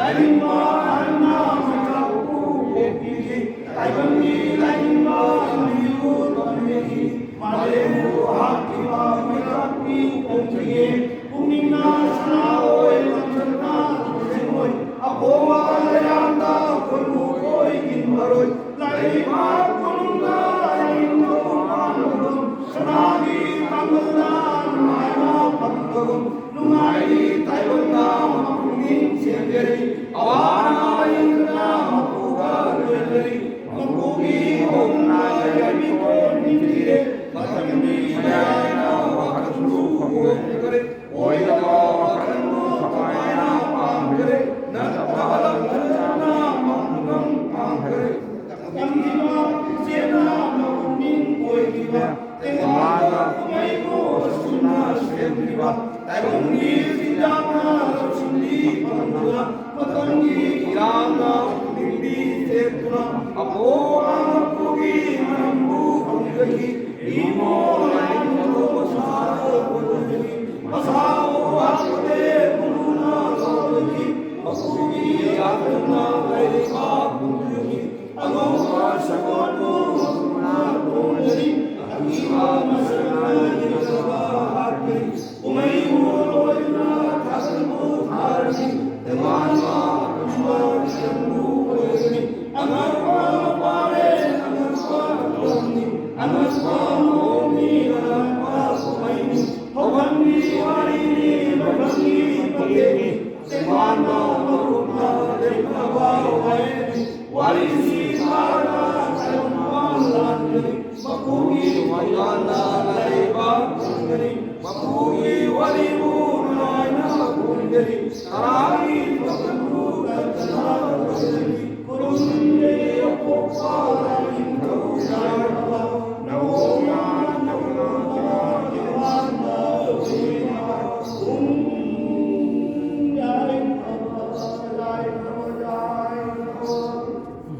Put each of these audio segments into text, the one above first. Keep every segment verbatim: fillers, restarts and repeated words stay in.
ꯂꯥꯏꯅꯤꯡꯕ ꯍꯥꯏꯅ ꯃꯆꯥ ꯄꯣꯛꯄꯤꯈꯤ꯫ ꯇꯥꯏꯕꯪꯒꯤ ꯂꯥꯏꯅꯤꯡꯕ ꯂꯤꯌꯨ ꯇꯝꯕꯤꯈꯤ꯫ ꯃꯥꯂꯦꯝꯕꯨ ꯍꯥꯠꯈꯤꯕ ꯃꯩꯔꯥꯛꯄꯤ ꯄꯣꯛꯄꯤꯌꯦ꯫ ꯄꯨꯛꯅꯤꯡꯅ ꯁꯅꯥ ꯑꯣꯏ, ꯂꯝꯆꯠꯅ ꯇꯨꯔꯦꯜ ꯑꯣꯏ, ꯑꯄꯣꯕ ꯂꯩꯔꯥꯡꯗ ꯈꯣꯏꯃꯨ ꯈꯣꯏ ꯏꯟꯕꯔꯣꯏ꯫ ꯂꯩꯕꯥꯛ ꯀꯣꯅꯨꯡꯗ ꯑꯏꯪꯕ ꯄꯥꯟꯕꯒꯨꯝ, ꯁꯅꯥꯒꯤ ꯇꯥꯡꯕꯜꯗ ꯅꯨꯡꯉꯥꯏꯕ ꯐꯪꯕꯒꯨꯝ, ꯅꯨꯡꯉꯥꯏꯔꯤ ꯇꯥꯏꯕꯪꯅ ꯃꯄꯨꯛꯅꯤꯡ ꯆꯦꯟꯖꯔꯤ꯫ ꯑꯋꯥꯅ ꯑꯏꯪꯅ ꯃꯄꯨꯒ ꯂꯣꯏꯅꯔꯤ꯫ ꯃꯄꯨꯒꯤ ꯍꯧꯅ ꯌꯥꯏꯃꯤꯈꯣꯟ ꯅꯤꯡꯊꯤꯔꯦ꯫ ꯃꯇꯝꯒꯤ ꯃꯌꯥꯏꯅ ꯋꯥꯈꯜꯁꯨ ꯍꯣꯡꯈ꯭ꯔꯦ꯫ ꯑꯣꯏꯗꯕ ꯋꯥꯈꯜꯕꯨ ꯊꯋꯥꯏꯅ ꯄꯥꯝꯈ꯭ꯔꯦ꯫ ꯅꯠꯇꯕ ꯂꯝꯆꯠꯅ ꯃꯪꯒꯪ ꯄꯥꯝꯈ꯭ꯔꯦ꯫ ꯇꯝꯈꯤꯕ ꯄꯨꯛꯆꯦꯜꯅ ꯃꯄꯨꯛꯅꯤꯡ ꯑꯣꯏꯈꯤꯕ꯫ ꯇꯦꯡꯋꯥꯅ ꯀꯨꯝꯍꯩꯕꯨ ꯑꯁꯨꯝꯅ ꯁꯦꯝꯈꯤꯕ꯫ ꯇꯥꯏꯕꯪꯒꯤ ꯆꯤꯟꯖꯥꯛꯅ ꯂꯧꯁꯤꯡꯗꯤ ꯐꯪꯗꯨꯅ꯫ ꯃꯇꯝꯒꯤ ꯏꯔꯥꯡꯅ ꯄꯨꯛꯅꯤꯡꯗꯤ ꯆꯦꯠꯇꯨꯅ꯫ ꯑꯄꯣꯕ ꯃꯄꯨꯒꯤ ꯃꯅꯝꯕꯨ ꯐꯪꯖꯈꯤ꯫ ꯏꯃꯣ ꯂꯥꯏꯅꯤꯡꯊꯧ ꯁꯥꯔꯕꯗꯨꯗꯒꯤ ꯃꯁꯥꯕꯨ ꯍꯥꯠꯄꯗꯦ ꯃꯨꯂꯨꯅ ꯂꯥꯎꯔꯛꯈꯤ꯫ ꯃꯄꯨꯒꯤ ꯌꯥꯊꯪꯅ ꯂꯩꯔꯤꯕ ꯈꯨꯟꯗꯨꯒꯤ ꯑꯉꯧꯕ ꯁꯒꯣꯜꯕꯨ ꯃꯄꯨꯅ ꯇꯣꯡꯂꯅꯤ꯫ ꯑꯀꯤꯕ ꯃꯁꯛꯅ ꯌꯦꯡꯖꯕ ꯍꯥꯠꯀꯅꯤ꯫ ꯀꯨꯝꯍꯩꯕꯨ ꯂꯣꯏꯗꯨꯅ ꯊꯥꯖꯜꯕꯨ ꯊꯥꯔꯅꯤ꯫ ꯇꯦꯡꯋꯥꯟꯕ ꯑꯄꯨꯟꯕ ꯃꯤꯆꯪꯕꯨ ꯑꯣꯏꯒꯅꯤ꯫ ꯑꯉꯛꯄ ꯃꯄꯥꯔꯦ, ꯑꯉꯛꯄ ꯊꯧꯔꯝꯅꯤ꯫ ꯑꯉꯛꯄ ꯃꯑꯣꯡꯅꯤ, ꯑꯉꯛꯄ ꯀꯨꯝꯍꯩꯅꯤ꯫ ꯍꯧꯈ꯭ꯔꯝꯒꯤ ꯋꯥꯔꯤꯅꯤ, ꯃꯊꯪꯒꯤ ꯃꯇꯦꯛꯅꯤ꯫ ꯇꯦꯡꯋꯥꯟꯕ ꯃꯔꯨꯞꯅ ꯂꯦꯞꯅꯕ ꯋꯥꯌꯦꯜꯅꯤ꯫ ꯋꯥꯔꯤꯁꯤ ꯇꯥꯔꯒ ꯇꯥꯏꯕꯪꯄꯥꯟ ꯂꯥꯟꯒꯅꯤ꯫ ꯃꯄꯨꯒꯤ ꯊꯧꯖꯥꯜꯅ ꯂꯩꯕꯥꯛ ꯀꯟꯒꯅꯤ꯫ ꯃꯄꯨꯒꯤ ꯋꯥꯔꯤꯕꯨ ꯅꯨꯡꯉꯥꯏꯅ ꯈꯨꯝꯒꯅꯤ꯫ ꯇꯔꯥꯒꯤ ꯊꯧꯒꯜꯕꯨ ꯇꯠꯇꯅ ꯂꯣꯏꯁꯤꯟꯒꯅꯤ꯫ ꯈꯨꯔꯨꯝꯒꯦ ꯑꯄꯣꯛꯄ ꯂꯥꯏꯅꯤꯡꯊꯧ ꯌꯥꯏꯐꯕ꯫ ꯅꯧꯅ ꯅꯧꯅ ꯇꯦꯡꯋꯥꯟꯕ ꯑꯣꯏꯅ ꯀꯨꯝ ꯌꯥꯏꯐꯕ, ꯌꯥꯏꯐꯕ, ꯌꯥꯏꯐꯕ꯫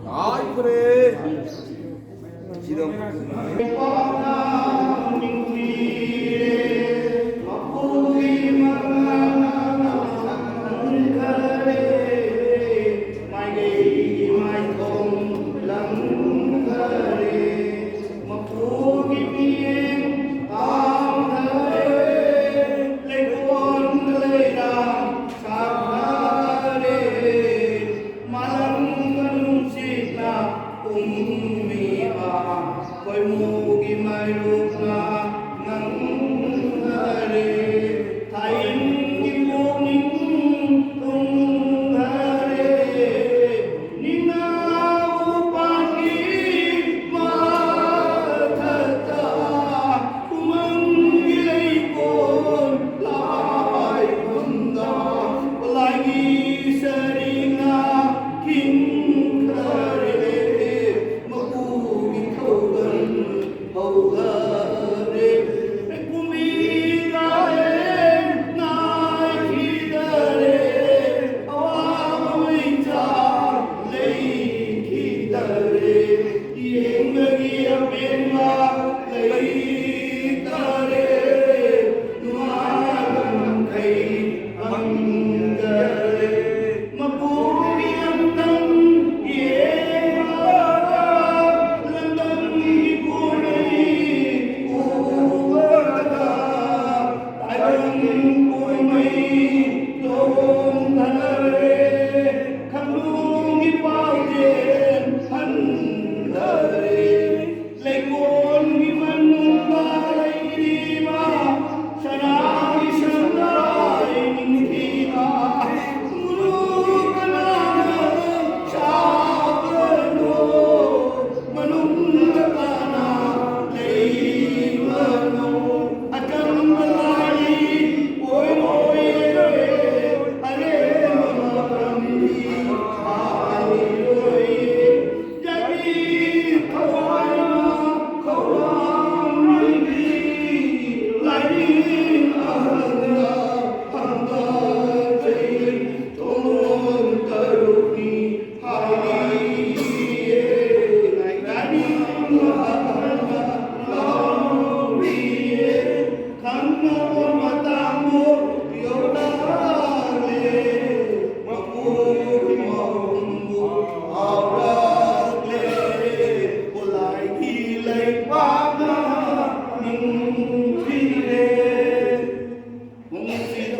ꯇꯥꯏꯈ꯭ꯔꯦ꯫ ꯁꯤꯗ ꯈꯣꯏꯃꯨꯒꯤ ꯃꯥꯏꯔꯨꯞꯅ ꯉꯝꯈꯔꯦ, ꯊꯥꯏꯅꯒꯤ ꯄꯨꯛꯅꯤꯡ ꯊꯨꯡꯈꯔꯦ꯫ ꯅꯤꯡꯅꯥꯎ ꯄꯥꯟꯒꯤ ꯃꯊꯛꯇ ꯎꯃꯪꯒꯤ ꯂꯩꯀꯣꯜ ꯂꯥꯏꯐꯝꯗ ꯂꯥꯏꯒꯤ ꯁꯔꯤꯅ ꯈꯤꯡꯈꯔꯦ꯫ ꯃꯄꯨꯒꯤ ꯊꯧꯒꯜ ꯍꯧꯈꯔꯦ꯫ ꯀꯨꯝꯕꯤ ꯀꯥꯂꯦꯟ ꯅꯥꯏꯈꯤꯗꯔꯦ꯫ ꯑꯋꯥꯕ ꯃꯩꯆꯥꯛ ꯂꯩꯈꯤꯗꯔꯦ꯫ ꯌꯦꯡꯕꯒꯤ ꯑꯄꯦꯟꯕ ꯂꯩꯇꯔꯦ꯫ ꯅꯨꯡꯉꯥꯏꯕ ꯉꯝꯈꯩ ꯐꯪꯗꯔꯦ꯫ ꯃꯄꯨꯒꯤ ꯂꯝꯗꯝ ꯌꯦꯡꯂꯒ ꯂꯝꯗꯝꯒꯤ ꯀꯨꯝꯍꯩ ꯎꯕꯗ ꯇꯥꯏꯕꯪ ꯀꯨꯝꯍꯩ ꯂꯣꯝꯊꯔꯦ꯫ ꯈꯪꯅꯨꯡꯒꯤ ꯄꯥꯎꯖꯦꯜ ꯍꯟꯊꯔꯦ꯫ ꯂꯩꯀꯣꯜꯒꯤ ꯃꯅꯨꯡꯗ ꯂꯩꯔꯤꯕ ꯁꯅꯥꯒꯤ ꯁꯪꯒꯥꯏ ꯅꯤꯡꯊꯤꯕ ꯃꯨꯔꯨ ꯀꯅꯥꯅ ꯁꯥꯕꯅꯣ? ꯃꯅꯨꯡꯗ ꯀꯅꯥ ꯂꯩꯕꯅꯣ? ꯑꯆꯝꯕ ꯂꯥꯏ ꯑꯣꯏꯔꯣꯏ ꯑꯔꯦꯝꯕ ꯃꯔꯝꯗꯤ ꯍꯥꯏꯔꯣꯏ꯫ ꯈꯪꯅꯕ ꯃꯇꯥꯡꯕꯨ ꯌꯧꯔꯛꯂꯦ꯫ ꯃꯄꯨꯒꯤ ꯃꯍꯨꯝꯕꯨ ꯍꯥꯎꯔꯛꯂꯦ꯫ ꯈꯨꯠꯂꯥꯏꯒꯤ ꯂꯩꯄꯥꯛꯅ ꯅꯤꯡꯊꯤꯔꯦ꯫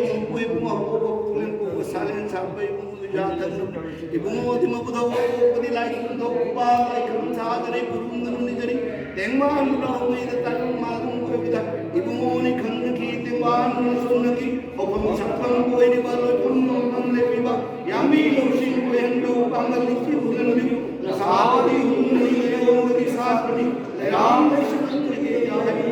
ꯃꯄꯨ ꯏꯕꯨꯡꯉꯣ ꯑꯄꯣꯛꯄ ꯄꯨꯛꯂꯦꯟ ꯄꯣꯛꯄ ꯁꯥꯂꯦꯟ ꯁꯥꯠꯄ ꯏꯕꯨꯡꯉꯣ ꯌꯥꯊꯪ ꯏꯕꯨꯡꯉꯣꯗꯤ ꯃꯄꯨꯗ ꯑꯣꯛꯄꯗꯤ ꯂꯥꯏ ꯈꯨꯔꯨꯝꯊꯣꯛꯄ ꯂꯥꯏ ꯈꯨꯔꯨꯝ ꯁꯥꯗꯔꯦ ꯈꯨꯔꯨꯝꯗꯨꯅ ꯅꯤꯖꯔꯤ꯫ ꯇꯦꯡꯕꯥꯟ ꯂꯥꯎꯔꯤꯗ ꯇꯔꯨꯡ ꯃꯥꯂꯨꯝ ꯑꯣꯏꯕꯗ ꯏꯕꯨꯡꯉꯣꯅꯤ ꯈꯪꯅꯈꯤ, ꯇꯦꯡꯕꯥꯟꯅ ꯁꯣꯟꯅꯈꯤ꯫ ꯍꯧꯐꯝ ꯁꯛꯐꯝ ꯑꯣꯏꯔꯤꯕ ꯂꯣꯏꯐꯝ ꯂꯣꯡꯐꯝ ꯂꯦꯞꯄꯤꯕ ꯌꯥꯝꯃꯤ ꯂꯧꯁꯤꯡ ꯑꯣꯏꯍꯟꯕꯤꯌꯨ, ꯄꯥꯡꯒꯜ ꯅꯤꯡꯊꯤ ꯍꯨꯜꯍꯟꯕꯤꯌꯨ꯫ ꯅꯁꯥꯕꯨꯗꯤ ꯍꯨꯝꯅꯤ, ꯂꯩꯔꯣꯡꯕꯗꯤ ꯁꯥꯠꯄꯅꯤ, ꯂꯩꯔꯥꯡ ꯂꯩꯁꯨ ꯂꯩꯇꯦ ꯌꯥꯍꯜꯂꯤ꯫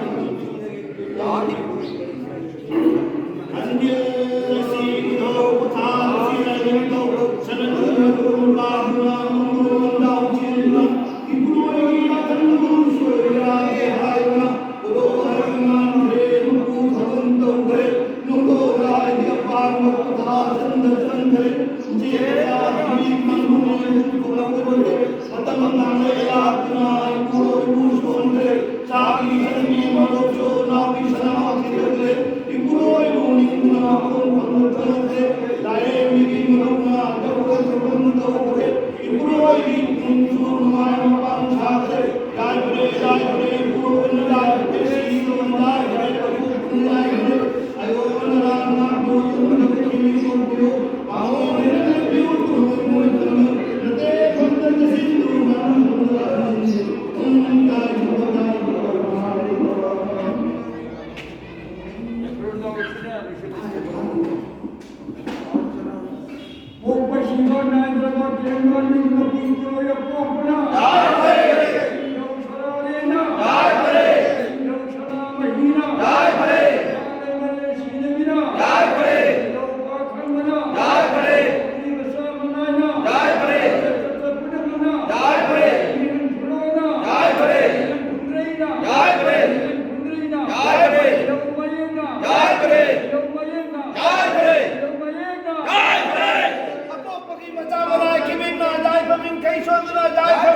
ꯄꯣꯛꯄꯁꯤꯡꯗ ꯅꯥꯏꯗ꯭ꯔꯕ ꯇꯦꯡꯕꯥꯟ ꯅꯤꯡꯕ ꯄꯨꯟꯁꯤꯔꯣꯏꯗ ꯄꯣꯛꯄꯅ ꯌꯥꯎ ꯁꯅꯥꯔꯦꯅ, ꯌꯥꯎ ꯁꯅꯥꯃꯍꯤꯅ, ꯌꯥꯎ ꯁꯤꯅꯕꯤꯅ, ꯌꯥꯎ ꯄꯥꯈꯪꯕꯅ, ꯌꯥꯎ ꯃꯆꯥ ꯃꯅꯥꯏꯅ, ꯌꯥꯎ ꯄꯨꯝꯅꯃꯛꯅ, ꯌꯥꯎ ꯈꯨꯟꯗ꯭ꯔꯩꯅ, ꯌꯥꯎ ꯈꯨꯟꯗ꯭ꯔꯩꯅ, ꯌꯥꯎ ꯃꯌꯦꯡꯅ, ꯌꯥꯎ ꯃꯌꯦꯡꯅ, ꯌꯥꯎ ꯃꯌꯦꯡꯅ, ꯑꯄꯣꯛꯄꯒꯤ ꯃꯆꯥ ꯃꯅꯥꯏ ꯈꯤꯕꯤꯡꯅ ꯌꯥꯏꯐ ꯃꯤꯡꯈꯩ ꯁꯣꯟꯗꯨꯅ ꯌꯥꯏꯐ